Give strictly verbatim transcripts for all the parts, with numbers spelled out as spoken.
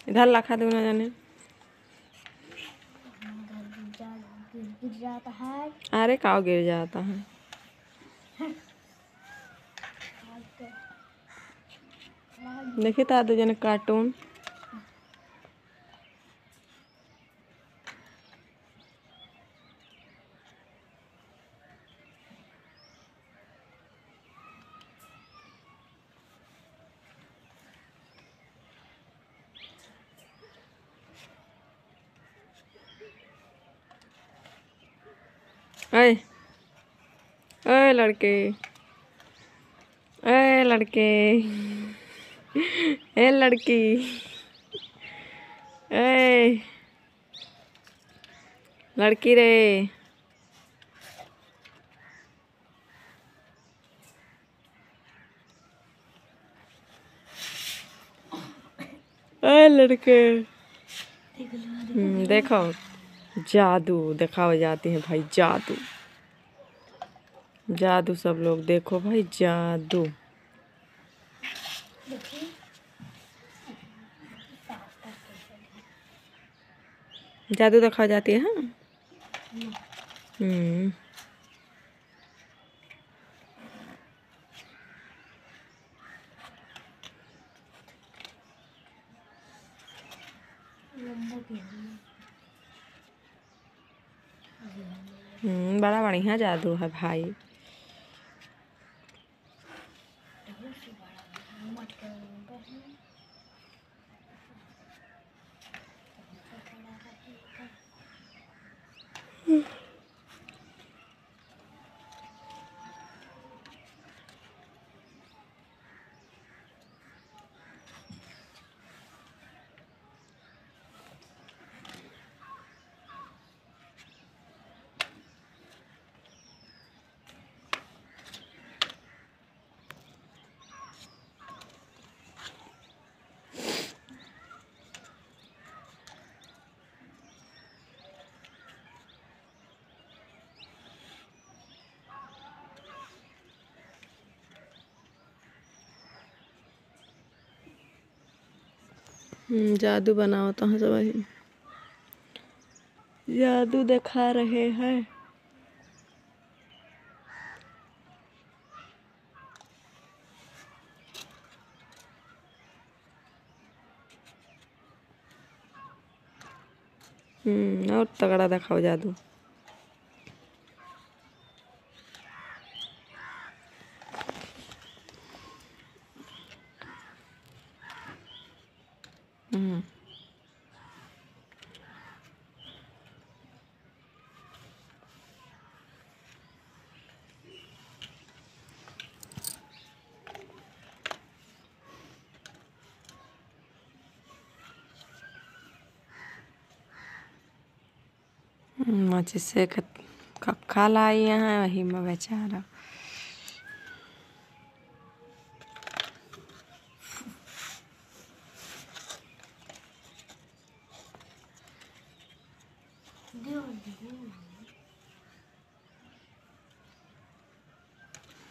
इधर लाखा दो ना जाने। गिर जाता है। अरे, काव गिर जाता है। देखित ह दू जने cartoon। ए, ए लड़के, ए लड़के, ए लड़की, ए लड़की रे। ए लड़के। हम्म, देखो, जादू दिखावे जाती है भाई, जादू। जादू सब लोग देखो भाई, जादू। जादू दिखावे जाती है, हाँ। हम्म। हम्म, बड़ा बढ़िया जादू है भाई। हम्म, जादू बनावत हैं सब वही। जादू दिखा रहे हैं। हम्म, और तगड़ा देखाओ जादू। हम्म। माचिस से ख-, खक्खा लाई हैं, वही में बेचारा।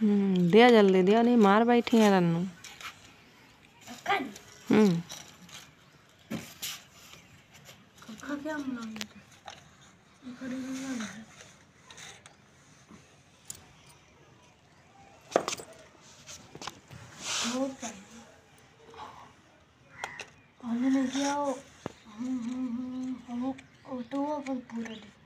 हम्म, दिया जल्दी दिया, नहीं मार बैठी है रन्नू। हम्म। हमने नहीं किया हो। हम, हम, हम, हम, वो तो वो अपन पूरा लिख